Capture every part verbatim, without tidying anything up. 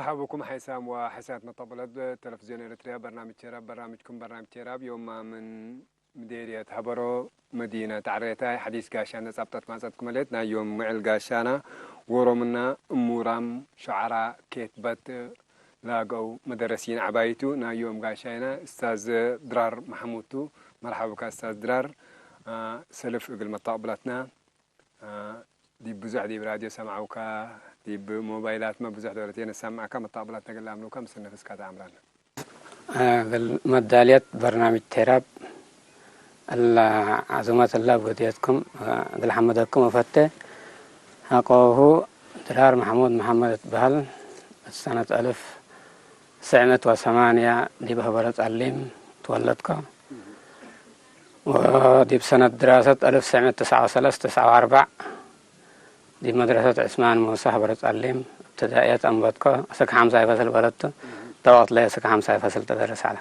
አቡኩም ሐይሳም ወሐይሳት መተብለት ተለፍዝዮን ኤረትርያ በርናምጅ ቴራብ። በርናምጅኩም በርናምጅ ቴራብ ዮማ ምን ምዴርየት ሀበሮ መዲነት ዐሬታይ ሐዲስ ጋሻነ ጻብጠት ማጸትኩም እሌት። ናይ ዮም ምዕል ጋሻና ዎሮምና እሙራም ሸዓራ ኬትበት ላገው መደረሲን ዐባይቱ። ናይ ዮም ጋሻይና እስታዝ ድራር መሐሙድ ቱ። መርሐባ ብካ እስታዝ ድራር። አ፣ ሰልፍ እግል መታቅብለትና። አ፣ ዲብ ብዙሕ ዲብ ራድዮ ሰምዐውካ፣ ዲብ ሞባይላትመ ብዙሕ ደውለትየ ነሰምዐከ፣ መታቅብለትነ እግል ለአምሩከ ምስል ነፍስካ ተአምረነ። እግል መዳልየት በርናምጅ ቴራብ እለ ዐዙመት እለ አብገድየትኩም እግል ሐምደኩም እፈቴ። ሐቆሁ ድራር መሐሙድ መሐመድ እትበህል። እት ሰነት አልፍ ትስዕ ምእት ወሰማንያ ዲብ ሀበረ ጸሊም ትወለድኮ። ወዲብ ሰነት ድራሰት አልፍ ትስዕ ምእት ትስዓ ወሰለስ ትስዓ ወአርበዕ ዲብ መድረሰት ዕስማን ሙሰ ሀበረ ጸሊም እብትዳእየት አንበትኮ። እስክ ሐምሳይ ፈስል በለቱ። እተ ወቅት ለአስክ ሐምሳይ ፈስል ተደረስ ዐለ።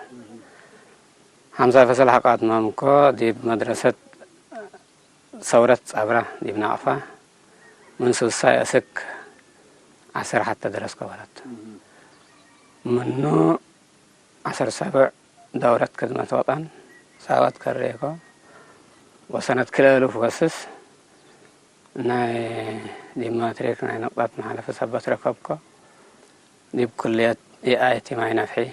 ሐምሳይ ፈስል ሐቆ አትመምኮ ዲብ መድረሰት ሰውረት ጸብረ ዲብ ናቅፋ። ምን ሱሳይ እስክ ዐስር ሐቴ ደረስኮ በለቱ። ምኑ ዐስር ሰብዕ ደውረት ክድመት ወጠን ሳወት ከሬኮ። ወሰነት ክልኤ እሉፍ ወስስ ናይ ዲብ ማትሪክ ናይ ነቅጠት መሓለፊ ሰበት ረከብኮ። ዲብ ኩልየት ኢአይቲ ማይ ነፍሒ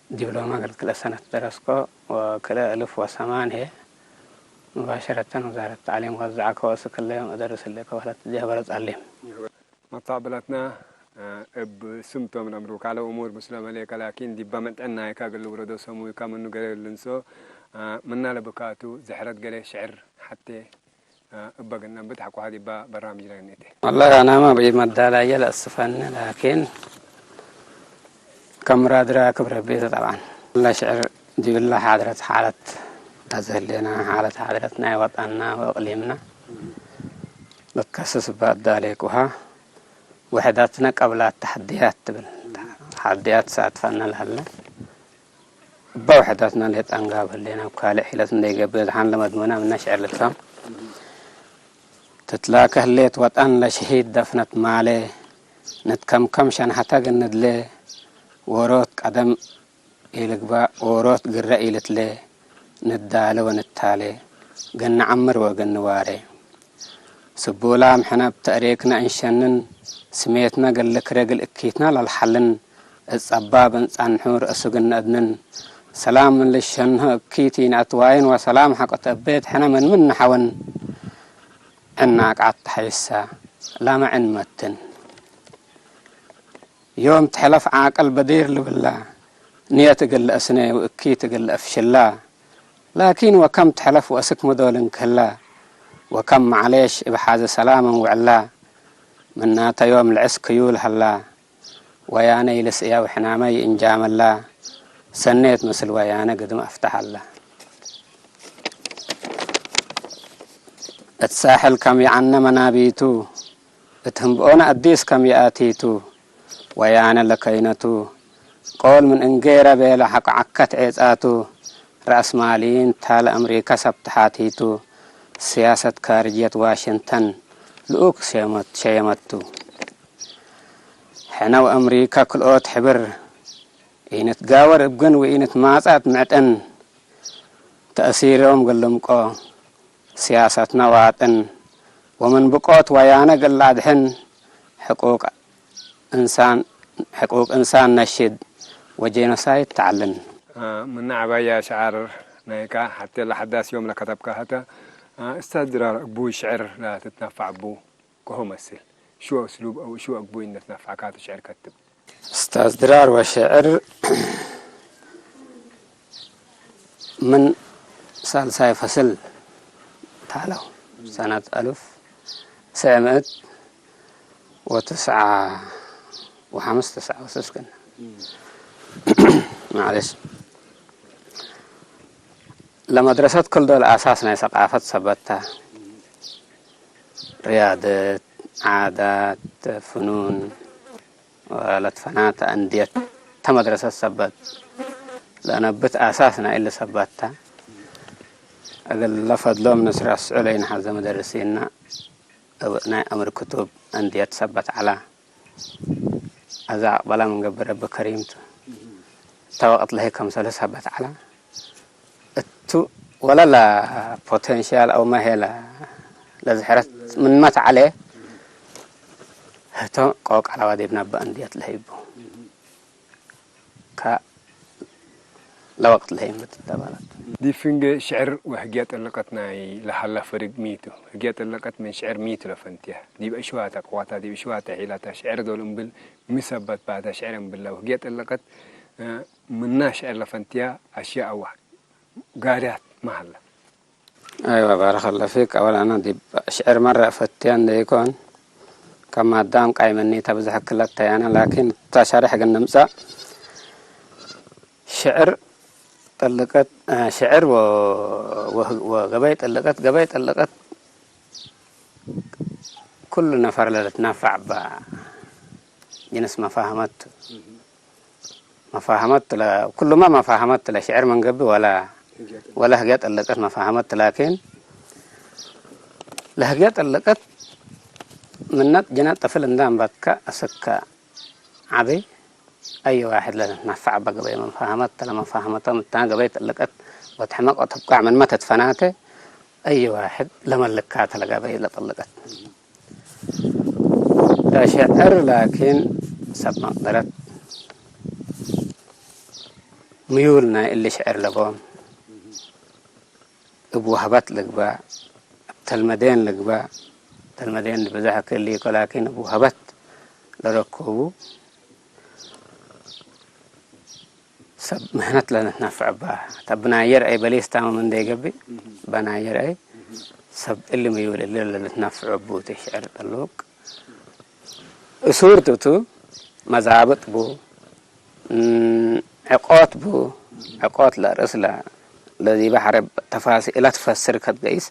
ዲብሎመ እግል ክልኤ ሰነት ደረስኮ። ወክልኤ እሉፍ ወሰማን ህዬ ሙባሸረተን ውዛረት ተዕሊም ወዘዐከ ወእስክ እለ ዮም እደርስ ህሌኮ በህለት እዜ ሀበረ ጸሊም። መታብለትና፣ እ፣ እብ ስምቶም ለአምሩከ ለእሙር ምስለ መሌከ፣ ላኪን ዲበ ምንጥዕናይከ እግል ልውረዶ ሰሙይከ ምኑ ገሌ ልንሶ፣ እ፣ ምና ለብካቱ ዝሕረት ገሌ ሽዕር ሐቴ፣ እ፣ እበ ግነብት ሐቆሀ ዲበ በራምጅ ለግኔቴ። ወላሂ አናመ ብኢመዳላየ ለአስፈኒ፣ ላኪን ከም ራድራ ክብረ ቤተ ጠብዓን ለሽዕር ዲብለ ሓድረት ሓለት ለዘህሌነ፣ ሓለት ሓድረት ናይ ወጠንና ወእቅሊምና ልትከስስ እበ አዳሌኩሃ፣ ውሕደትነ ቀብለ ተሐድያት ትብል። ተሐድያት ሳትፈነ ለሀለ፣ እበ ውሕደትነ ሌጠንጋብ ህሌነ፣ እብ ካልእ ሒለት እንዴ ገብእ፣ ደሓን ለመድሙነ ምነ ሽዕር ልትፈም። ትትላከ ህሌት ወጠን ለሸሂድ ደፍነት ማሌ፣ ንትከምከም ሸንሐተ ግንድሌ፣ ዎሮት ቀደም ኢልግባእ ዎሮት ግረ ኢልትሌ፣ ንዳለ ወንታሌ፣ እግል ነዐምር ወእግል ንዋሬ። ስቡላም ሕነ እብ ተእሪክነ እንሸንን፣ ስሜትነ እግል ልክሬ እግል እኪትነ ለልሐልን፣ እት ጸባብ እንጸንሑ ረእሱ እግል ነአድንን። ሰላም ምን ልሸንሆ እኪት ኢነአትዋይን ወሰላም ሐቆ ተእቤት ሕነ ምን ምን ነሐውን። ዕን ናቅዐት ተሐይሰ ላመ ዕን መትን። ዮም ትሐለፍ ዓቅል በዲር ልብላ፣ ንየት እግል ለአስኔ ወእኪት እግል ለአፍሽላ። ላኪን ወከም ትሐለፍ ወእስክ ምዶል እንክህላ፣ ወከም መዕሌሽ እብ ሓዘ ሰላምን ውዕላ። ምናተ ዮም ልዕስ ክዩል ሀላ፣ ወያነ ኢልስእያ ወሕናመ ይእንጃመላ፣ ሰኔት ምስል ወያነ ግድም አፍተሐላ። እት ሳሕል ከም ይዐነ መናቢቱ፣ እት ህምብኦነ አዲስ ከም ይአቲቱ፣ ወያነ ለከይነቱ፣ ቆል ምን እንጌረ ቤለ ሐቆ ዐከት ዔጻቱ፣ ረአስማልይን ታለ አምሪከ ሰብ ተሓቲቱ፣ ስያሰት ካርጅየት ዋሽንተን ልኡክ ሸየመት-፣ ሸየመቱ። ሕነ ወአምሪከ ክልኦት ሕብር፣ ኢንትጋወር እብ ግን ወኢንትማጻእ እት ምዕጥን፣ ተእሲሮም እግል ልምቆ፣ ስያሰትነ ዋጥን፣ ወምን ብቆት ወያነ እግል ለአድሕን፣ ሕቁቅ እንሳን፣ ሕቁቅ እንሳን ነሽድ ወጄኖሳይድ ተዐልን። አ፣ ምነ ዐባይ አሽዓር ናይካ ሐቴ ለሐዳስ ዮም ለከተብካ ህተ፣ አ፣ እስታዝ ድራር እቡ ሽዕር ለትትነፈዕ እቡ ከሆ መስል፣ እሹ እስሉብ አው እሹ አግቡይ እንዴ ትነፈዕካቱ ሽዕር ከትብ። እስታዝ ድራር ወሽዕር ምን ሳልሳይ ፈስል ታለው፣ ሰነት አልፍ ትስዕ ምእት ወትስዓ ወሐምስ ትስዓ ወስስ ክነ። ማለሽ፣ ለመድረሰት ክል ዶል አሳስ ናይ ሰቃፈት ሰበት ተ። ርያደት፣ ዓዳት፣ ፍኑን ወለትፈናተ አንድየት ተ መድረሰት ሰበት ለአነብት አሳስ ናይ እሊ ሰበት ተ። እግል ለፈድሎም ንስረስዑ ለኢነሐዜ መደርሲነ እብ ናይ አምር ክቱብ አንድየት ሰበት ዐላ። አዛ አቅበላ ምን ገብእ ረቢ ከሪም ቱ። እተ ወቅት ለህይ ከምሰሉ ሰበት ዐለ። እቱ ወለ ለፖቴንሻል አውመ ህዬ ለ-፣ ለዝሕረት ምንመ ተዐለ፣ ህቶም ቆቅ ዐለዋ ዲብ ነብእ አንድየት ለህይቡ። ከ-፣ ለወቅት ለህይ እምብት ለባላት። ዲብ ፍንጌ ሽዕር ወህግየ ጥልቀት ናይ ለሀላ ፈርግ ሚ ቱ? ህግየ ጥልቀት ምን ሽዕር ሚ ቱ ለፈንትያ? ዲብ እሽዋተ ቅዋታ፣ ዲብ እሽዋተ ሒላታ ሽዕር ዶል እምብል ሚ ሰበት ባተ ሽዕር እምብላ ወህግየ ጥልቀት፣ እ፣ ምና ሽዕር ለፈንትያ አሽያእ አዋ ጋርያት ማ ሀላ? አይወ፣ ባረከ ላሁ ፊክ። አወል አነ ዲብ ሽዕር መረ እፈትየ እንዴ ኢኮን፣ ከማዳም ቃይመኒ ተ ብዝሕ ክለት ተያነ፣ ላኪን እተ ሸርሕ እግል ንምጸእ፣ ሽዕር ጥልቀት፣ ሽዕር ወ-፣ ወ-፣ ወገበይ ጥልቀት፣ ገበይ ጥልቀት ኩሉ ነፈር ለልትናፈዕ እበ ጅንስ መፋህመት ቱ። መፋህመት ለ-፣ ኩሉመ መፋህመት ለሽዕር ምን ገብእ ወለ፣ ወለ ህግየ ጥልቀት መፋህመት ቱ። ላኪን ለህግየ ጥልቀት ምነ ጅነ ጥፍል እንዴ አንበትከ እስከ ዐቢ፣ አይ ዋሕድ ለልትናፈዕ እበ ገበይ መፋህመት ቱ። ለመፋህመቶም እታን ገበይ ጥልቀት ወትሕመቅ ወትብቃዕ ምንመ ትትፈናተ፣ አይ ዋሕድ ለመልካተ ለገበይ ለጥልቀት። ለሽዕር ላኪን ሰብ መቅደረት ምዩል ናይ እሊ ሽዕር ለቦም፣ እብ ወህበት ልግበእ፣ እብ ተልመዴን ልግበእ። ተልመዴን ብዘሕ ክል ኢኮ ላኪን እብ ወህበት ለረኩቡ። ሰብ ምህነት ለልትናፈዕ እባ። ተብናየር አይ በሊስ ታምም እንዴ ገብእ፣ በናየር አይ ሰብ እሊ ምዩል እሊ ለልትናፈዕ እቡ ቲ ሽዕር ጥሉቅ። እሱር ቱ፣ መዛብጥ ቡ፣ እም፣ ዕቆት ቡ፣ ዕቆት ለርእስ ለ-፣ ለዲበ ሐረብ ተፋሲእለ ትፈስር ከትገይስ፣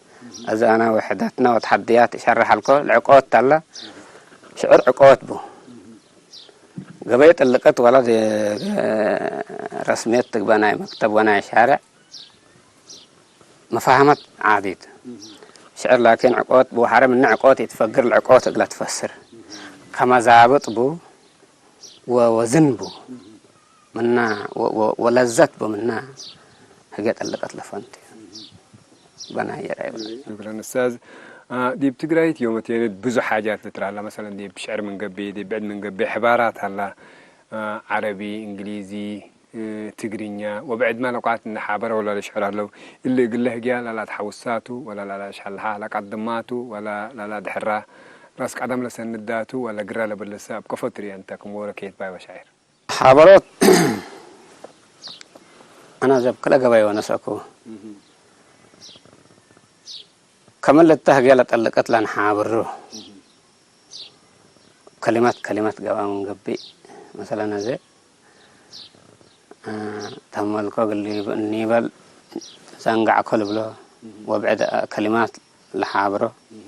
አዛና ወሕደትና ወተሐድያት ሸርሕ አልኮ፣ ለዕቆት ተለ፣ ሽዕር ዕቆት ቡ። ገበይ ጥልቀት ወለ ረስምየት ትግበእ ናይ መክተብ ወናይ ሻርዕ መፋህመት ዓዲት። ሽዕር ላኪን ዕቆት ቡ፣ ሐረ ምነ ዕቆት ኢትፈግር፣ ለዕቆት እግለ ትፈስር። ከመዛብጥ ቡ ወወዝን ቡ ምና ወ-፣ ወ-፣ ወለዘት ቡ ምና ህግየ ጥልቀት ለፈንቱ። በናየር አይ በለ። ሽክረን ኡስታዝ። አ፣ ዲብ ትግራይት ዮመቴን ብዙሕ ሓጃት ልትረሀላ፣ መሰለን ዲብ ሽዕር ምን ገብእ፣ ዲብ ብዕድ ምን ገብእ፣ ሕባራት ሀላ፣ አ፣ ዐረቢ፣ እንግሊዚ፣ እ፣ ትግርኛ ወብዕድመ ሉቃት እንዴ ሓበረ ወለ ለሽዕር ሀለው፣ እሊ እግለ ህግያ ለለአትሐውሳቱ ወለ ለለአሽሀልሃ፣ ለቀድማቱ ወለ ለለአድሕራ፣ ራስ ቀደም ለሰንዳቱ ወለ ግረ ለበልሰ፣ እብ ከፎ ትርእየ እንተ ክም ወረ ኬት ባይ ወሻዕር? ሓበሮት አነ ዘብ ክለ ገበይ ወነሰኩ። እህ። ከምን ልተ ህግየ ለጠልቀት ለንሓብሩ። እህ። ከሊመት ከሊመት ገብአ ምን ገብእ። መሰለን፣ አዜ፣ እ፣ ተመልኮ እግል ኒበል ዘንጋዕኮ ልብሎ፣ እህ። ወብዕድ ከሊማት ለሓብሮ። እህ።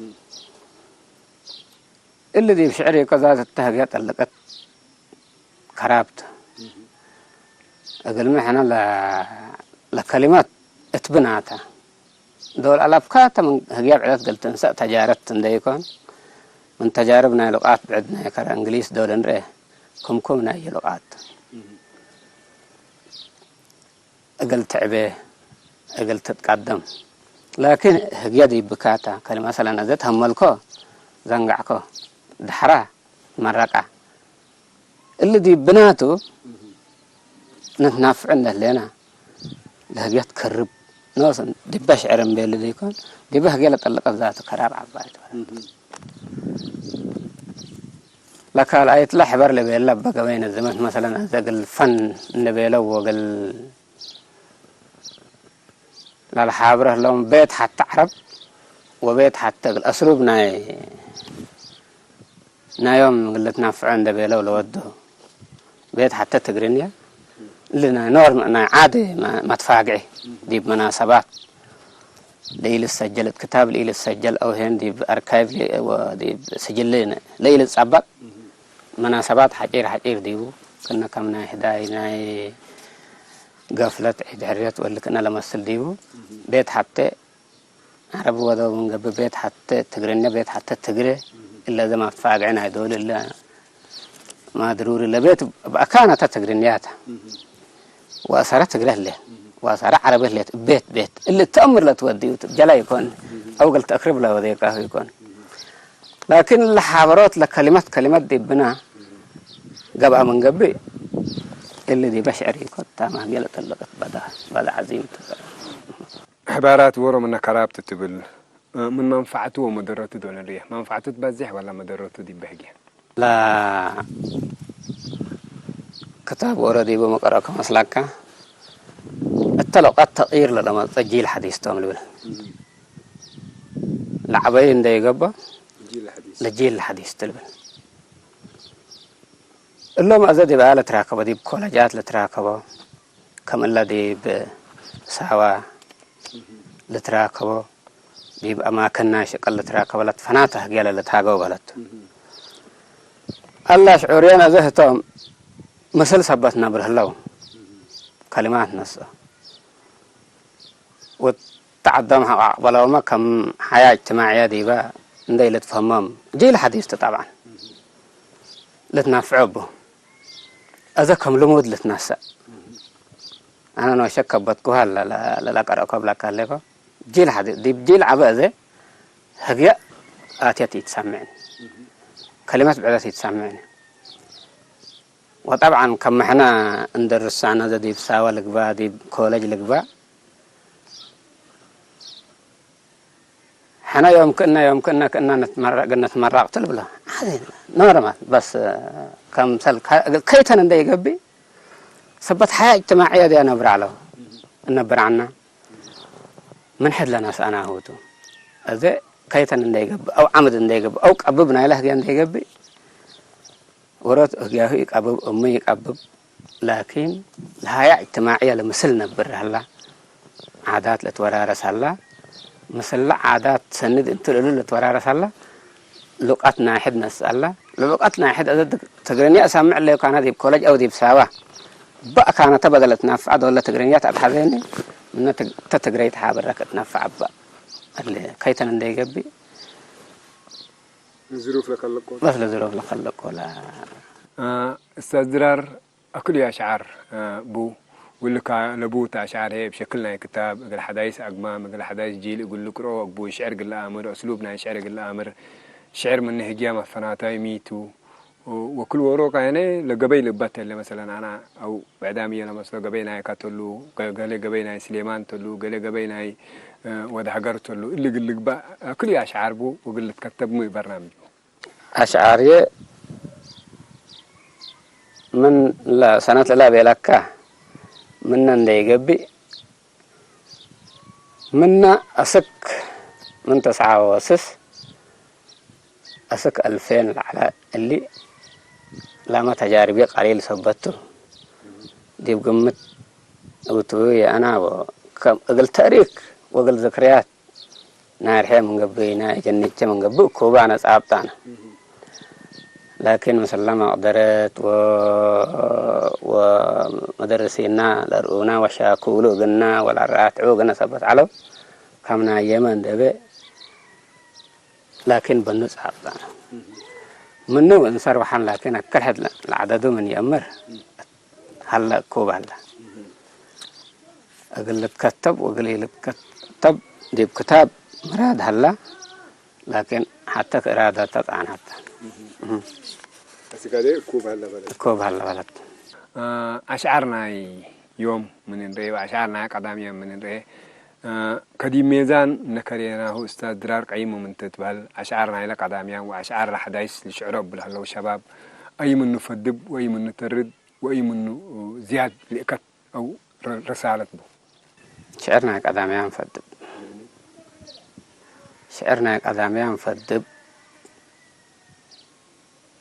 እሊ ዲብ ሽዕር ኢኮ ዛት እተ ህግየ ጠልቀት ከራብት። እህ። እግልሚ ሕነ ለ-፣ ለከሊማት እት ብናተ። ዶል አለብካተ ምን ህግየ ብዕደት እግል ትንሰእ ተጃረት እንዴ ኢኮን፣ ምን ተጃርብ ናይ ሉቃት ብዕድ ናይ ከረ እንግሊዝ ዶል እንርኤ፣ ክምኩም ናይ ሉቃት እህ። እግል ትዕቤ፣ እግል ትትቀደም። ላኪን ህግየ ዲብካተ ከሊማ መሰለን አዜ ተሀመልኮ፣ ዘንጋዕኮ፣ ደሐራ፣ መረቃ። እሊ ዲብ ብናቱ እህ። ንትናፍዑ እንደ ህሌና፣ ለህግየት ከርብ ኖስ ዲበ ሽዕር እምቤል ዲኮን፣ ዲበ ህግየ ለጠልቀት ዛቱ ከራብ ዐባይ ቱ። እህ። ለካልኣይት ለሕበር ለቤለ እበ ገበይ ነዝመት መሰለን፣ አዜ እግል ፈን እንደ ቤለው ወእግል ለልሓብረ ህሎም ቤት ሐቴ ዐረብ ወቤት ሐቴ እግል አስሉብ ናይ፣ ናዮም እግል ልትናፍዖ እንዴ ቤለው ለወዱ ቤት ሐቴ ትግርኛ እሊ ናይ ኖርም ናይ ዓዲ መ-፣ መትፋግዒ ዲብ መናሰባት ለኢልትሰጀል እት ክታብ ለኢልትሰጀል አው ሄን ዲብ አርካይቭ ለ-፣ ወዲብ ስጅሊ ለኢልትጸበጥ መናሰባት ሐጪር ሐጪር ዲቡ ክነ ከም ናይ ህዳይ ናይ ገፍለት ዒድ ሕርየት ወእሊ ክእነ ለመስል ዲቡ ቤት ሐቴ ዐረብ ወደው ምን ገብእ ቤት ሐቴ ትግርኛ፣ ቤት ሐቴ ትግሬ፣ እለ ዘ መትፋግዒ ናይ ዶል እለ ማድሩሪ ለቤት እብ አካናተ ትግርኛ ተ። ወአሳረ ትግረ ህሌት፣ ወአሳረ ዐረቢ ህሌት፣ ቤት ቤት እሊ ተአምር ለትወድዩ ጀላ ኢኮን፣ አው እግል ተአክርብ ለወዴቃሁ ኢኮን። ላኪን ለሓበሮት ለከሊመት ከሊመት ዲብና ገብአ ምን ገብእ፣ እሊ ዲበ ሽዕር ኢኮን፣ ታማም የለጠለቀት በዳ፣ በዳ ዐዚም ቱ። ሕባራት ዎሮ ምነ ከራብቱ ትብል፣ ምን መንፈዐቱ ወመደረቱ ዶል ንርኤ። መንፈዐቱ ትበዜሕ ወላ መደረቱ ዲብ በህጌ? ለክታብ ዎሮ ዲቡ መቀረኦ ከመስላካ፣ እተ ለውቀት ተቅይር ለለመጸ ጂል ሐዲስ ቶም ልብል። ለዐበዩ እንዴ ኢገብኦ፣ ጂል ሐዲስ። ለጂል ሐዲስ ትልብል። እሎም አዘ ዲብ አያ ለትራከቦ፣ ዲብ ኮለጃት ለትራከቦ፣ ከም እለ ዲብ ሳዋ ልትራከቦ፣ ዲብ አማክን ናይ ሽቅል ልትራከቦ ለትፈናተ ህግየ ለልትሃገው በለቱ። አላ ሽዑርየን አዘ ህቶም ምስል ሰበት ነብር ህለው፣ ከሊማት ነስኦ። ወተዐዶም ሐቅ አቅበለውመ ከም ሐያ እጅትማዕየ ዲበ እንዴ ኢልትፈህሞም፣ ጂል ሐዲስ ቱ ጠብዐን ልትናፍዖ እቡ። አዘ ከም ልሙድ ልትነሰእ። አነ ኖሸ ከበትኩ ሀለ ለ-፣ ለለቀረእኮ እብለከ ህሌኮ። ጂል ሐዲ-፣ ዲብ ጂል ዐበ አዘ ህግየ አትየት ኢትሰምዕኒ። ከሊመት ብዕደት ኢትሰምዕኒ። ወጠብዐን ከም ሕነ እንደርስ አነ ዲብ ሳወ ልግበእ፣ ዲብ ኮለጅ ልግበእ፣ ሕነ ዮም ክእነ ዮም ክእነ ክእነ ንትመረ-፣ እግል ንትመራቅ ቱ ልብሎ። ኖርማል፣ በስ ከምሰል ከ-፣ ከይተን እንደ ኢገብእ፣ ሰበት ሐያ እጅትማዕየ ዲያ ነብር ዐለው፣ እነብር ዐና። ምን ሕድ ለነስአናሁ ቱ። አዜ ከይተን እንደ ኢገብእ፣ አው ዐምድ እንደ ኢገብእ፣ አው ቀብብ ናይለ ህግየ እንደ ኢገብእ፣ ዎሮት እግያሁ ኢቀብብ፣ እሙ ኢቀብብ፣ ላኪን ለሀያ እጅትማዕየ ለምስል ነብር ሀላ፣ ዓዳት ለትወራረስ ሀላ፣ ምስለ ዓዳት ሰንድ እንቱ ለእሉ ለትወራረስ ሀላ፣ ሉቀት ናይ ሕድ ነስአላ። ለሉቀት ናይ ሕድ አዘ ትግርኛ እሰምዕ እለ ካነ ዲብ ኮለጅ አው ዲብ ሳዋ በአካነተ በደ ለትናፈዐ ዶለ ትግርኛ ተአትሐዜኒ፣ ምነ ትግ-፣ ተ ትግረይ ተሓብረክ እትነፈዐ በ-፣ እለ ከይተን እንደ ኢገብእ፣ ዝሩፍ ለከለቆ። በስ ለዝሩፍ ለከለቆ ለ። አ፣ እስታዝ ድራር፣ አክሉ አሽዓር፣ አ፣ ቡ፣ ወልካ ለቡ ተ አሽዓር ህዬ እብ ሸክል ናይ ክታብ፣ እግል ሐዳይስ አግማም፣ እግል ሐዳይስ ጂል እግል ልቅርኦ፣ አግቡይ ሽዕር እግል ለአምር፣ እስሉብ ናይ ሽዕር እግል ለአምር፣ ሽዕር ምን ህግያም አፈናታይ ሚ ቱ፣ ወክል ዎሮ ካይነ ለገበይ ልበተለ መሰለን አና አው ብዕዳም እየ ለመስሎ ገበይ ናይከ ተሉ፣ ገ-፣ ገሌ ገበይ ናይ ስሌማን ተሉ፣ ገሌ ገበይ ናይ፣ እ፣ ወድ ሀገር ተሉ። እሊ እግል ልግባእ ክል አሽዓር ቡ ወእግል ልትከተብ ሚ በርናምጅ ቡ። አሽዓርዬ ምን ለሰነት ለላ ቤለካ ምነ እንደ ይገብእ ምነ አስክ ምን ተስዓ ወስስ አስክ አልፌን ለዐለ እሊ ላመ ተጃርብዬ ቀሊል ሰበት ቱ። ዲብ ግምት እቱ የአናቦ ከም እግል ተእሪክ ወእግል ዝክርያት ናይ ርሔ ምን ገብእ፣ ናይ ጀኒቼ ምን ገብእ፣ ኩባነ ጻብጣነ። ላኪን፣ ምስለ መቅደረት ወ-፣ ወመደርሲና ለርኡና ወሻክሉ እግልነ ወለአራትዑ እግልነ ሰበት ዐለው፣ ከም ናየመ እንዴ ቤ፣ ላኪን በኑ ጻብጣነ። ምኑ እንሰር ወሐን፣ ላኪን፣ አክል ሕድ ለዐደዱ ምን ይአምር፣ ሀለ እኩብ ሀለ። እግል ልትከተብ ወእግል ኢልትከተብ ዲብ ክታብ ምራድ ሀለ፣ ላኪን ሐተ ከእራደተ ጸንሐተ። አስክ አዜ እኩብ ሀለ በለት። እኩብ ሀለ በለት። አ፣ አሽዓር ናይ ዮም ምን እንርኤ ወአሽዓር ናይ ቀዳም ዮም ምን እንርኤ፣ አ፣ ከዲብ ሜዛን እነ ከሬናሁ እስታዝ ድራር ቀይሙ ምን ትትበህል፣ አሽዓር ናይለ ቀዳምያን ወአሽዓር ለሐዳይስ ልሽዕሮ እብል ሀለው ሸባብ፣ አይ ምኑ ፈድብ ወአይ ምኑ ተርድ ወአይ ምኑ ዝያድ ልእከት አው ረ-፣ ረሳለት ቡ። ሽዕር ናይ ቀዳምያን ፈድብ። ሽዕር ናይ ቀዳምያን ፈድብ።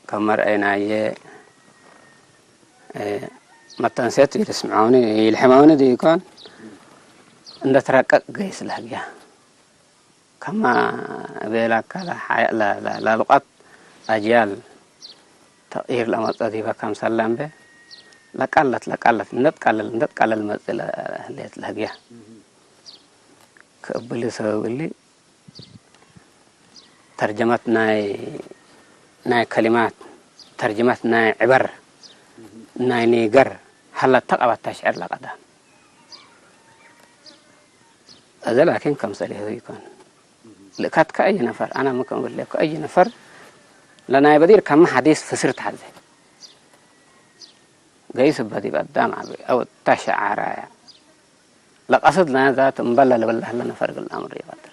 ከም መርአይናዬ፣ እ፣ መተንሴት ኢልስምዖኒ ኢልሕመውኒ ዲኮን፣ እንደ ትረቀቅ ገይስ ለህግያ። ከማ እቤላከ ለሐ-፣ ለ-፣ ለ-፣ ለሉቀት አጅያል ተቅይር ለመጽኦ ዲበ ከምሰለ እንቤ፣ ለቀለት፣ ለቀለት፣ እንደ ትቀለል፣ እንደ ትቀለል መጽእ ለህሌት ለህግያ። ከእብሊ ሰበብ እሊ፣ ተርጀመት ናይ፣ ናይ ከሊማት ተርጅመት ናይ ዕበር፣ ናይ ኒገር ሀለ ተቀበተ ሽዕር ለቀዳም። እዘ ላኪን ከምሰል ይህቱ ኢኮን። ልእካት ከአይ ነፈር፣ አነ ምን ክም እብሌኩ፣ አይ ነፈር ለናይ በዲር ከመ ሐዲስ ፍስር ተሐዜ። ገይስ እበ ዲብ አዳም ዐቢ አው እተ ሸዓራያ ለቀስድ ለነ ዛት እምበል ለልብል ለህለ ነፈር እግል አምር ይቀድር።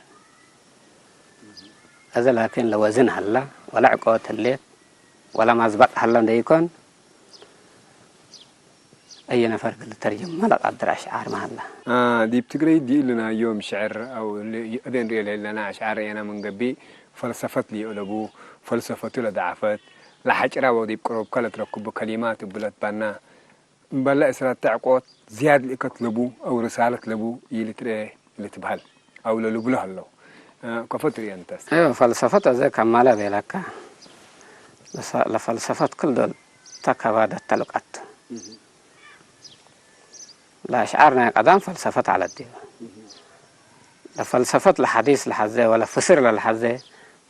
እዘ ላኪን ለወዝን ሀላ፣ ወለ ዕቆት ህሌት፣ ወለ ማዝበጥ ሀለ እንዴ ኢኮን፣ አየ ነፈር እግል ልተርጅም መለቀድር አሽዓር መሀላ። አ፣ ዲብ ትግረይ ዲብ እሊ ናይ ዮም ሽዕር አው እሊ እዴ እንርኤ ለህለነ አሽዓር ኤነ ምን ገብእ፣ ፈልሰፈት ሊኦለቡ፣ ፈልሰፈቱ ለደዓፈት፣ ለሐጭራ ወዲብ ቅሮብከ ለትረክቡ ከሊማት እቡ ለትባና፣ እምበለ እስረት ተዕቆት ዝያድ ልእከት ለቡ አው ርሳለት ለቡ ኢልትርኤ ልትበህል አው ለልብሎ ሀለው። እ፣ ከፎ ትርኤ እንተስ? አዮ፣ ፈልሰፈት አዜ ከማለ ቤለከ። ለሰ-፣ ለፈልሰፈት ክል ዶል ተከባደት ተልቀት። ለአሽዓር ናይ ቀዳም ፈልሰፈት ዐለት ዲበ። ለፈልሰፈት ለሐዲስ ለሐዜ ወለ ፍስር ለለሐዜ፣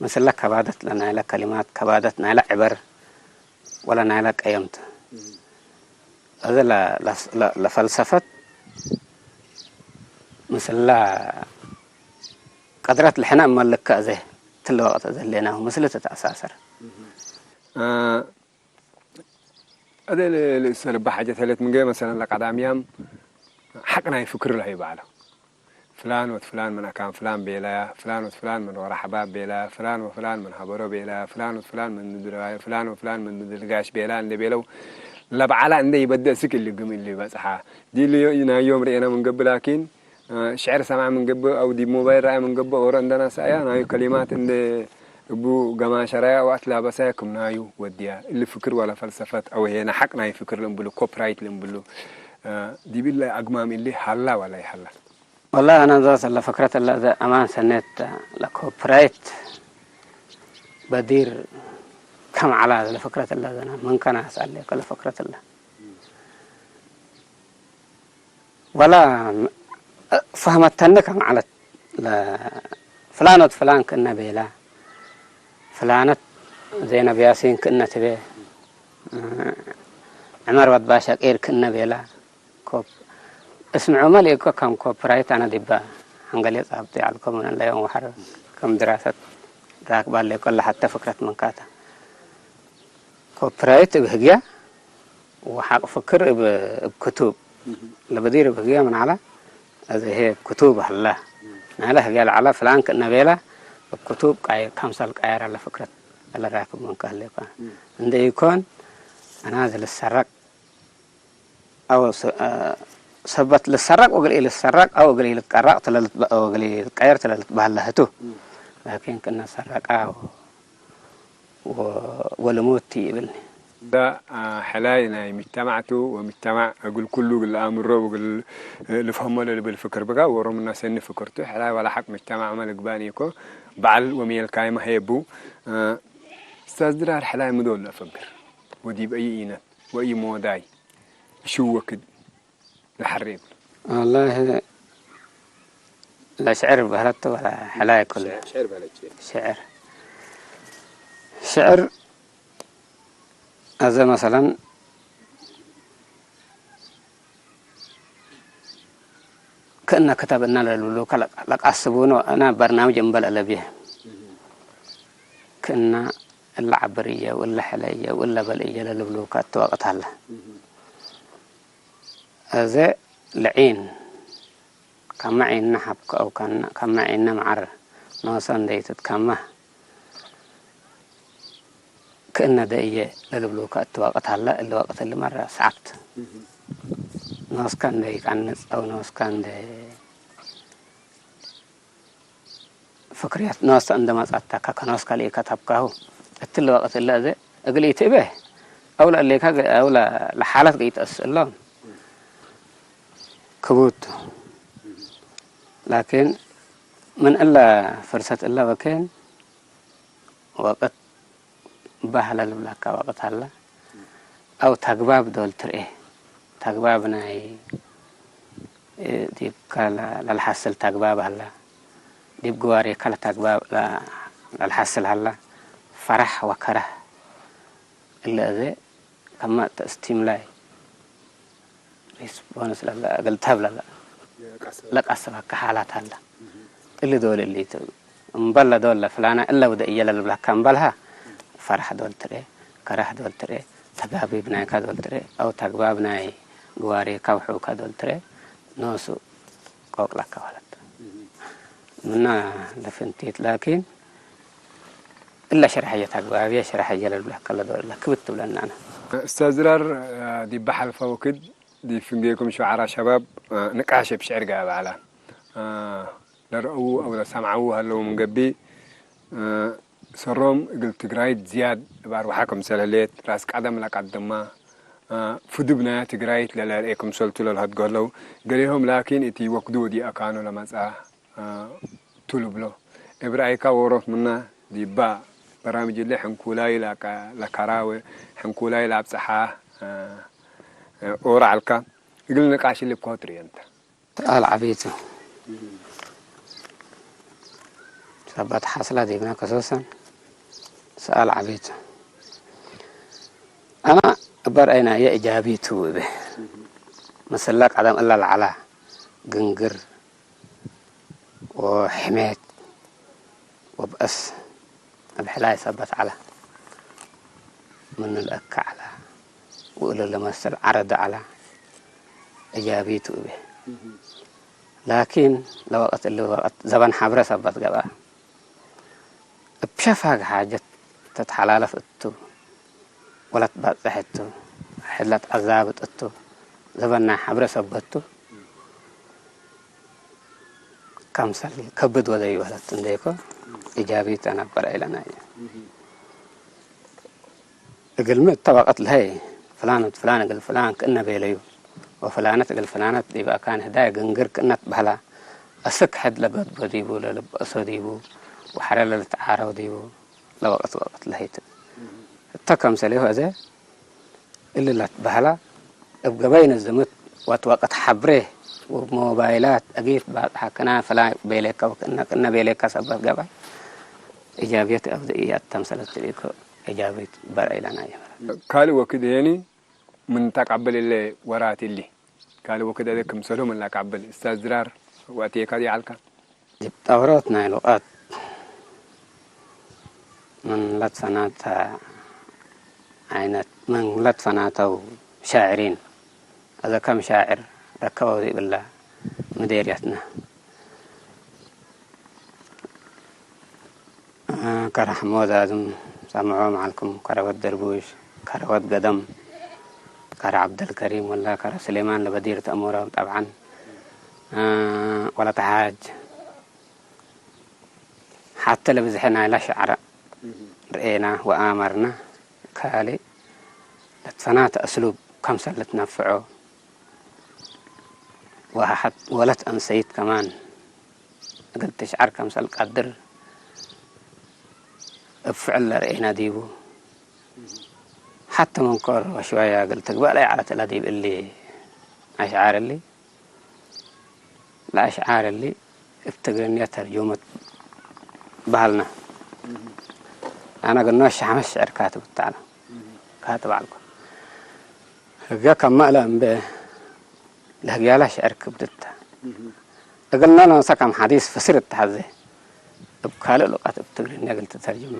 ምስለ ከባደት ለናይለ ከሊማት፣ ከባደት ናይለ ዕበር ወለ ናይለ ቀየምት። እዝ ለ-፣ ለ-፣ ለ-፣ ለፈልሰፈት ምስለ ቅድረት ለሕነ እመልከ እዜ ትለ ወቅት እዘ ህሌናሁ ምስል ትትአሳሰር። አ፣ እደ ለ-፣ ለእሰልበ ሓጀት ህሌት ምን ገይ መሰለን ለቀዳምያም ሐቅ ናይ ፍክር ለሀይብ ዐለ። ፍላን ወድ ፍላን ምን አካን ፍላን ቤላያ፣ ፍላን ወድ ፍላን ምን ወረ ሐባብ ቤላያ፣ ፍላን ወፍላን ምን ሀበሮ ቤላያ፣ ፍላን ወድ ፍላን ምን ምድር፣ ፍላን ወፍላን ምን ምድር ጋሽ ቤላ እንዴ ቤለው ለበዓላ እንዴ ይበደ እስክ እሊ ግም እሊ በጽሓ። ዲሉ ዮ-፣ ናይ ዮም ርኤና ምን ገብእ ላኪን፣ አ፣ ሽዕር ሰምዐ ምን ገብእ አው ዲብ ሞባይል ረአየ ምን ገብእ ኦሮ እንደ ነሰአያ ናዩ ከሊማት እንደ እቡ ገማሸረያ ወአትላበሰያ ክም ናዩ ወድያ። እሊ ፍክር ወለ ፈልሰፈት አው ሄነ ሐቅ ናይ ፍክር ልንብሉ፣ ኮፒራይት ልንብሉ፣ አ፣ ዲብ እለ አግማም እሊ ሀላ ወላ ይሀላ? ወላሂ አነ ዛት እለ ፍክረት እለ እዘ አማን ሰኔት ለኮፒራይት በዲር ከም ዐላ ለፍክረት እለ ዘና ምን ከነ አስአሌከ ለፍክረት እለ። ወላ ፈህመተኒ ከም ዐለት፣ ለፍላን ወድ ፍላን ክእነ ቤላ፣ ፍላነት ዜነብ ያሲን ክእነ ትቤ፣ ዑመር ወድ ባሻቂር ክእነ ቤላ፣ ኮፕ-፣ እስምዑመ ለኢኮ ከም ኮፒራይት አነ ዲበ ሐንገሌ ጻብጥ ይዐልኮ ምን እለ ዮም ወሐር ከም ድራሰት ራክብ ሀሌኮ ለሐተ ፍክረት ምንካተ። ኮፒራይት እብ ህግየ ወሐቅ ፍክር እብ፣ እብ ክቱብ። ለበዲር እብ ህግየ ምን ዐለ፣ እዘ ህዬ እብ ክቱብ ሀለ። ናይለ ህግየ ለዐለ ፍላን ክእነ ቤለ፣ እብ ክቱብ ቃይ-፣ ከምሰል ቀየረ ለፍክረት ለራክብ ምንከ ህሌኮ። እንዴ ኢኮን፣ አናዚ ልሰረቅ አው ስ-፣ አ፣ ሰበት ልሰረቅ ወእግል ኢልትሰረቅ አው እግል ኢልትቀረቅ ትለ ልትበ-፣ ወእግል ኢልትቀየር ትለ ልትበህል ለህቱ። ላኪን ክእነ ሰረቀ ወ-፣ ወ-፣ ወልሙት ቲ እብልኒ። ዳ፣ አ፣ ሕላይ ናይ ምጅተማዕ ቱ ወምጅተማዕ እግል ኩሉ እግል ለአምሮ ወእግል ልፍሀሞ ለልብል ፍክር ብጋ ዎሮም እና ሰኒ ፍክር ቱ። ሕላይ ወለ ሐቅ ምጅተማዕመ ልግባን ኢኮ በዐል ወሜልካይመ ሄቡ። አ፣ እስታዝ ድራር ሕላይ ምዶል ለአፈግር ወዲብ አይ ኢነት ወአይ ሞዳይ እሽወክድ ለሐሬ እግሉ። ወላሂ ለሽዕር በህለት ወለ ሕላይ ኩሉ። ሽዕር፣ ሽዕር በህለት። ሽዕር። ሽዕር አዘ መሰለን ክእነ ክተብ እና ለልብሉከ ለቃስቡነ ወእና በርናምጅ እምበል አለብየ። ክእነ እለ ዐብር እየ ወእለ ሕለ እየ ወእለ በል እየ ለልብሉከ እት ወቅት ሀለ። አዜ ለዒን ከመ ዒንነ ሐብክ አው ከነ-፣ ከመ ዒንነ መዐር ኖሰ እንዴ ኢትትከመህ ክእነ ደእየ ለልብሉከ እት ወቅት ሀለ። እሊ ወቅት እሊ መረ ሰዐብት። ኖስከ እንዴ ኢቀንጽ አው ኖስከ እንዴ ፍክርየት ኖሰ እንዴ መጸአተከ ከኖስከ ለኢከተብካሁ እትሊ ወቅት እለ አዜ እግል ኢትእቤ አው ለእሌከ ገ-፣ አው ለ-፣ ለሓለት ገይተአስእሎም ክቡድ ቱ። ላኪን ምን እለ ፍርሰት እለ ወኬን ወቅት በህለ ልብለከ ወቅት ሀለ። አው ተግባብ ዶል ትርኤ። ተግባብ ናይ ዲብከ ለ-፣ ለልሐስል ተግባብ ሀለ። ዲብ ግዋሬከ ለተግባብ ለ-፣ ለልሐስል ሀለ። ፈረህ ወከረህ እለ አዜ ከማተ ስቲምላይ ሪስፖንስ ለለ እግል ተህብ ለለ ለቀሰበከ ሓላት ሀለ። እሊ ዶል እሊ ቱ። እምበል ለዶል ለፍላና እለ ውደ እየ ለልብለከ እምበልሀ፣ ፈረሕ ዶል ትርኤ፣ ከረህ ዶል ትርኤ፣ ተጋቢብ ናይከ ዶል ትርኤ፣ አው ተግባብ ናይ ግዋሬከ ውሑከ ዶል ትርኤ፣ ኖሱ ቆቅ ለከ ወለት። ምና ለፍንቲት ላኪን፣ እለ ሸርሐየ ተግባብየ ሸርሐየ ለልብለከ ለዶል ለክብድ ትብለናነ። ኡስታዝ ድራር፣ ዲብ ሐልፈ ወክድ ዲብ ፍንጌኩም ሹዓራ ሸባብ ንቃሽ እብ ሽዕር ጋብእ ዐለ። ለረአዉ አው ለሰምዐዉ ሀለው ምን ገብእ፣ ሰሮም እግል ትግራይት ዝያድ እብ አርወሐ ክምሰል ህሌት፣ ራስ ቀደም ለቀድማ፣ ፍዱብ ናያ ትግራይት ለለርኤ ክምሰልቱ ለልሀድጎ ሀለው። ገሌሆም ላኪን እት ወክዱ ወዲአካኑ ለመጽአ ቱ ልብሎ። እብ ረአይካ ዎሮት ምነ ዲባ በራምጅ እሊ ሕንኩላይ ለከራ ወሕንኩላይ ለአብጽሐ ኦሮ ዐልካ? እግል ንቃሽ እሊ ብከሆ ትርእዮ እንተ? ሰኣል ዐቢ ቱ። ሰበት ሐስለ ዲብነ ክሱሰን ሰኣል ዐቢ ቱ። አነ እበ ረአይ ናየ እጃቢ ቱ እቤ። ምስለ ቀደም እለ ለዐለ ግንግር ወሕሜት ወብአስ እብ ሕላይ ሰበት ዐለ። ምኑ ለእከ ዐለ ወእሉ ለመስል ዐረድ ዐለ። እጃቢ ቱ እቤ። ላኪን ለወቅት እሊ ወቅት ዘበን ሐብረ ሰበት ገብአ። እብ ሸፋግ ሓጀት ተትሐላለፍ እቱ ወለትበጽሕ እቱ፣ ሕድ ለትአዛብጥ እቱ፣ ዘበን ናይ ሐብረ ሰበት ቱ፣ ከምሰል ከብድ ወደዩ በለት እንዴኮ፣ እጃቢት አነ በረ ኢለናየ። እግልሚ እተ ወቅት ለሀይ፣ ፍላን ወድ ፍላን እግል ፍላን ክእነ ቤለዩ፣ ወፍላነት እግል ፍላነት ዲብ አካን ህዳይ ግንግር ክእነ ትበህላ፣ አስክ ሕድ ለገድቦ ዲቡ፣ ለልብአሶ ዲቡ፣ ወሐረ ለልትዓረው ዲቡ፣ ለወቅት ወቅት ለህይ ቱ። እተ ከምሰሌሁ አዜ እሊ ለትበህላ፣ እብ ገበይ ንዝምት ወትወቅት ሐብሬ ወሞባይላት አጊት ባጽሐ ክና ፍላ ቤሌከ ወክእነ ክእነ ቤሌከ ሰበት ገብአ፣ እጃብየት አብደ ኢያተምሰለት ትልኢኮ እጃብየት በርዐ ኢለናየ። ካልእ ወክድ ህዬኒ ምን ተቀብል እለ ወራት እሊ፣ ካልእ ወክድ አዜ ክምሰልሁ ምን ለቀብል እስታዝ ድራር ወአቴካ ዲዐልከ? ዲብ ጠብሮት ናይ ሉቀት ምን ለትፈናተ አይነት፣ ምን ለትፈናተው ሻዕሪን፣ አዜ ከም ሻዕር ረከበው ዲብለ ምዴርየትነ። ከረ ሐሞት አድም ሰምዖም ዐልኩም፣ ከረ ወድ ደርቡሽ፣ ከረ ወድ ገደም፣ ከረ ዐብደልከሪም ወላ ከረ ስሌማን ለበዲር ተእሙሮም ጠብዐን፣ ወለተ ሓጅ ሐተ ለብዝሐ ናይለ ሸዕረ ርኤና ወአመርና። ካልእ ለትፈናተ እስሉብ ከምሰል ልትነፍዖ ወሐት ወለት አንሰይት ከማን እግል ትሽዐር ከምሰል ቀድር እብ ፍዕል ለርኤና ዲቡ። ሐተ መንኮር ወሽወያ እግል ትግበእ ለይዐለት እለ ዲብ እሊ አሽዓር እሊ። ለአሽዓር እሊ እብ ትግርኛ ተርጁመት በሀልነ። አነ ግኖ ሸሐመ ሽዕር ካትብ እተ ዐለ። ካትብ ዐልኩ። ህግየ ከመ እለ እምቤ ለህግያለ ሽዕር ክብድ ተ። እግልነ ኖሰ ከም ሐዲስ ፍሲር እተ ሐዜ እብ ካልእ ሉቀት እብ ትግርኛ እግል ትተርጅመ።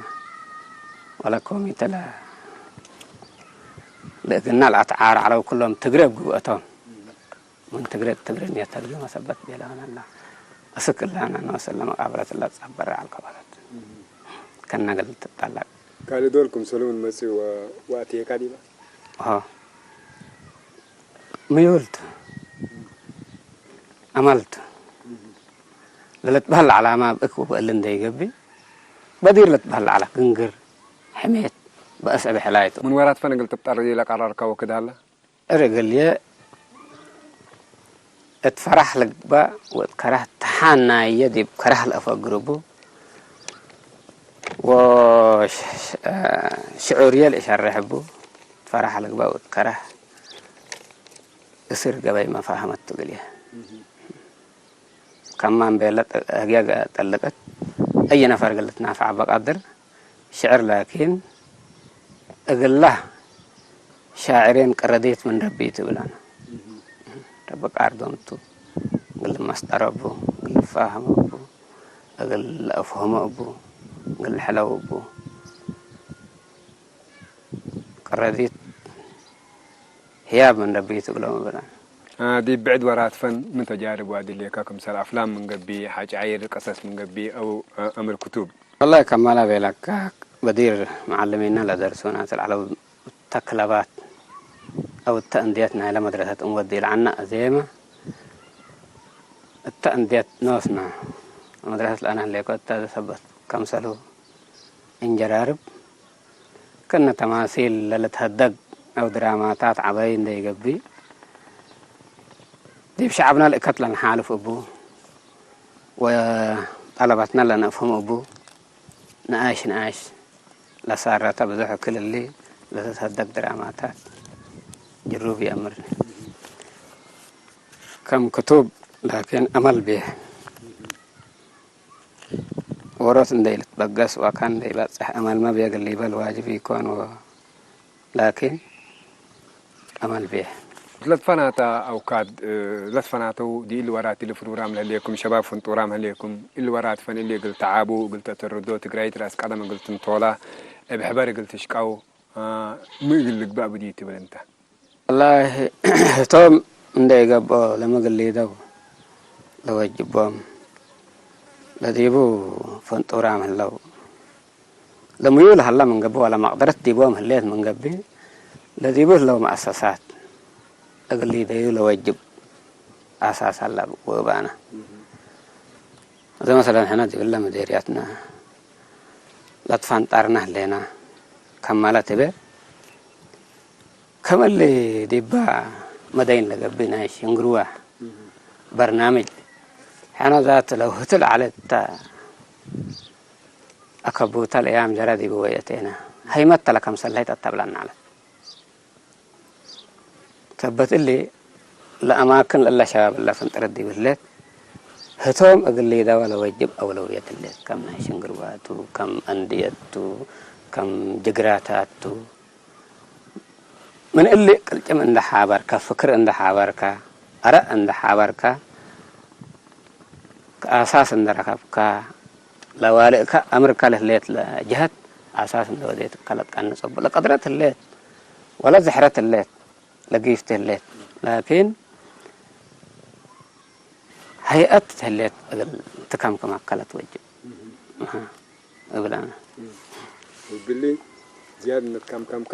ወለኮሚተ ለ-፣ ለእግልነ ለአትዓር ዐለው ኩሎም ትግሬ እብ ግብአቶም። ምን ትግሬ ትግርኛ ተርጅመ ሰበት ቤለ ሆነላ። እስክ እላነ ኖሰ ለመቃብረት ለጸበረ ዐልከ በለት። ከነ እግል ትጠለቅ። ካልእ ዶል ክምሰሉ ምን መጽኡ ወ-፣ ወአቴካ ዲበ? ሆ። ምዩል ቱ። አመል ቱ። ለልትበህል ዐላማ ብእክ ወብእሊ እንዴ ኢገብእ፣ በዲር ልትበህል ዐለ። ግንግር፣ ሕሜት፣ በአሰብዕ ሕላይቱ። ምን ወራት ፈን እግል ትብጠር ለቀረርከ ወክድ ሀለ? እር እግልዬ እት ፈራህ ልግበእ ወእት ከራህ ተሓናየ ዲብ ከራህ ለአፈግርቡ ወሽዑርዬ ለእሸርሕ እቡ። እት ፈራህ ልግበእ ወእት ከራህ እስር ገበይ መፋህመት ቱ እግልዬ። ከማን ቤለ ህግየ ጠልቀት፣ አይ ነፈር እግል ልትናፈዕ በቃድር ሽዕር ላኪን እግላ ሻዕሬን ቅረዴት ምን ረቢ ቱ ብላነ። ረቢ ቃርዶም ቱ፣ እግል ልመስጠሮ እቡ፣ እግል ልፋሀሞ እቡ፣ እግል ለአፍሀሞ እቡ፣ እግል ልሕለው እቡ። ቅረዴት ህያብ ምን ረቢ ቱ ብሎም ብላነ። ዲብ ብዕድ ወራት ፈን ምን ተጃርብ ዋዲ ሌከ፣ ክምሰል አፍላም ምን ገብእ፣ ሐጫይር ቀሰስ ምን ገብእ፣ አው አምር ክቱብ? ወላሂ ከማላ ቤለካ፣ በዲር መዓልሚና ለደርሱና እት ለዐለው እተ ክለባት አው እተ እንድየት ናይለ መድረሰት እንወዲ ለዐና አዜመ፣ እተ እንድየት ኖስና መድረሰት ለአነ ህሌኮ እተ ሰበት ከምሰሉ እንጀራርብ፣ ክእነ ተማሲል ለልትሀደግ አው ድራማታት ዐበይ እንዴ ኢገብእ፣ ዲብ ሸዐብና ልእከት ለንሓልፍ እቡ ወጠለባትና ለነፍህም እቡ፣ ነኣሽ ነኣሽ ለሳረተ ብዙሕ እክል እሊ ለትትሀደግ ድራማታት ጅሩብ ይአምርኒ። ከም ክቱብ ላኪን አመል ቤ። ዎሮት እንዴ ኢልትበገስ ወአካን እንዴ ኢበጽሕ አመልመ ቤ እግል ሊበል ዋጅብ ኢኮን ላኪን አመል ቤ። ለትፈናተ አውካድ፣ እ፣ ለትፈናተው ዲእሊ ወራት እሊ ፍሩራም ለህሌኩም፣ ሸባብ ፍንጡራም ህሌኩም፣ እሊ ወራት ፈን እሊ እግል ተዓቡ፣ እግል ተትርዶ፣ ትግራይት ረአስ ቀደም እግል ትንቶላ፣ እብ ሕበር እግል ትሽቀው፣ አ፣ ሚ እግል ልግበእ ብዲ ትብል እንተ? ወላሂ፣ ህቶም እንዴ ኢገብኦ ለምግሊደው ለወጅቦም ለዲቡ ፈንጡራም ህለው። ለምዩል ሀለ ምን ገብእ ወለመቅደረት ዲቦም ህሌት ምን ገብእ፣ ለዲቡ ህለው መአሰሳት እግል ሊደዩ ለወጅብ አሳስ ሀለ ወእባነ። እዘ መሰለን ሕነ ዲብለ መዴርያትነ ለትፈንጠርነ ህሌነ ከመለ ትቤ፣ ከም እሊ ዲባ መደይን ለገብእ ናይ ሽንግርዋ በርናምጅ፣ ሕነ ዛት ለውህት ለዐለት እተ አከቡተ ለእያም ጀረ ዲቡ ወይአቴነ። ሀይመት ተ ለከምሰል ለህይት አተብለነ ዐለት። ሰበት እሊ፣ ለአማክን ለእለ ሸባብ እለ ፍንጥረት ዲብ ህሌት፣ ህቶም እግል ሊደወ ለወጅብ አውለውየት ህሌት፣ ከም ናይ ሽንግርዋ ቱ፣ ከም አንድየት ቱ፣ ከም ጅግራታት ቱ። ምን እሊ ቅልጭም እንደ ሓበርከ፣ ፍክር እንደ ሓበርከ፣ አረእ እንደ ሓበርከ፣ ከአሳስ እንደ ረከብከ፣ ለዋልእከ አምርከ ለህሌት ለጀሀት አሳስ እንደ ወዴትከ ለትቀንጽ እቡ። ለቀድረት ህሌት ወለ ዝሕረት ህሌት ለጊፍት ህሌት፣ ላኪን ሀይአት ህሌት እግል ትከምክም አከለት ወጅብ እብለነ። እብሊ ዝያድ እንደ ትከምከምከ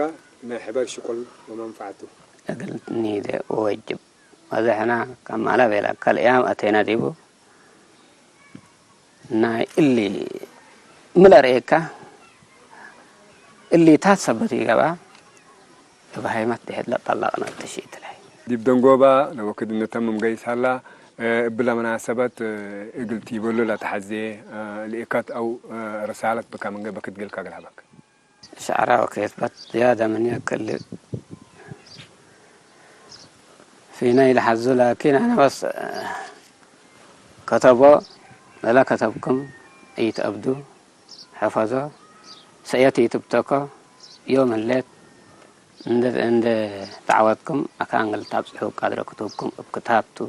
ናይ ሕበር ሽቁል ወመንፈዐቱ እግል ኒዴ ወወጅብ። አዜ ሕነ ከማለ ቤለ፣ ከልእያም አቴነ ዲቡ፣ ናይ እሊ ሚ ለርኤካ፣ እሊታት ሰበት ኢገብአ፣ እብ ሀይመት ድሕድ ለጠለቅነ እትሺ እትለሀይ። ዲብ ደንጎባ ለወክድ እንተምም ገይስ ሀላ፣ እብለ መናሰበት እግል ቲበሉ ለተሐዜ ልእከት አው ርሳለት ብከ ምን ገብእ ክትግልከ እግል ሀበክ። ሸዕረ ወኬትበት ዝያደ ምን የክል ፊነ ኢለሐዙ፣ ላኪን አነ በስ ከተቦ፣ ለለከተብኩም ኢትአብዱ፣ ሕፈዞ፣ ሰእየት ኢትብተኮ፣ ዮም ህሌት እንደ፣ እንደ ተዐወትኩም አካን እግል ታብጽሑ ቀድረ ክቱብኩም እብ ክታብ ቱ፣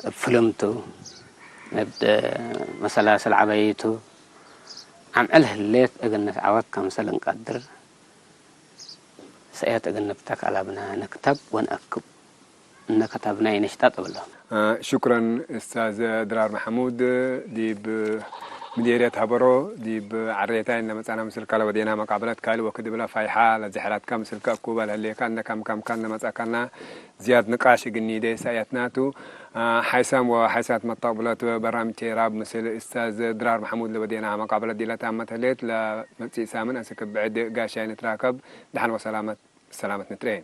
እብ ፍልም ቱ፣ እብ መሰላስል ዐበዪ ቱ፣ አምዕል ህሌት እግል ንትዐወት ከምሰል እንቀድር፣ ሰእየት እግል ንብተክ አለብነ፣ ንክተብ ወንአክብ፣ እነ ከተብነ ኢንሽጠጥ እብሎ። ሹክረን እስታዝ ድራር መሐሙድ፣ ዲብ ምዴርየት ሀበሮ፣ ዲብ ዐሬታይ እነ መጽአነ ምስልከ ለወዴና መቃብለት፣ ካልእ ወክድ እብለ ፋይሐ ለዝሕረትከ ምስልከ እኩበ ለህሌከ እነ ከምከምከ እነ መጽአከነ፣ ዝያድ ንቃሽ እግል ኒዴ ሰእየትነ ቱ። አ፣ ሓይሳም ወሓይሳት መተቅብለት በራምጅ ቴራብ ምስል እስታዝ ድራር መሐሙድ ለወዴናሀ መቃብለት ዲለ ታመት ህሌት። ለመጽእ ሳምን አስክ ብዕድ ጋሻይ ንትራከብ። ደሐን ወሰላመት፣ ሰላመት ንትረኤ።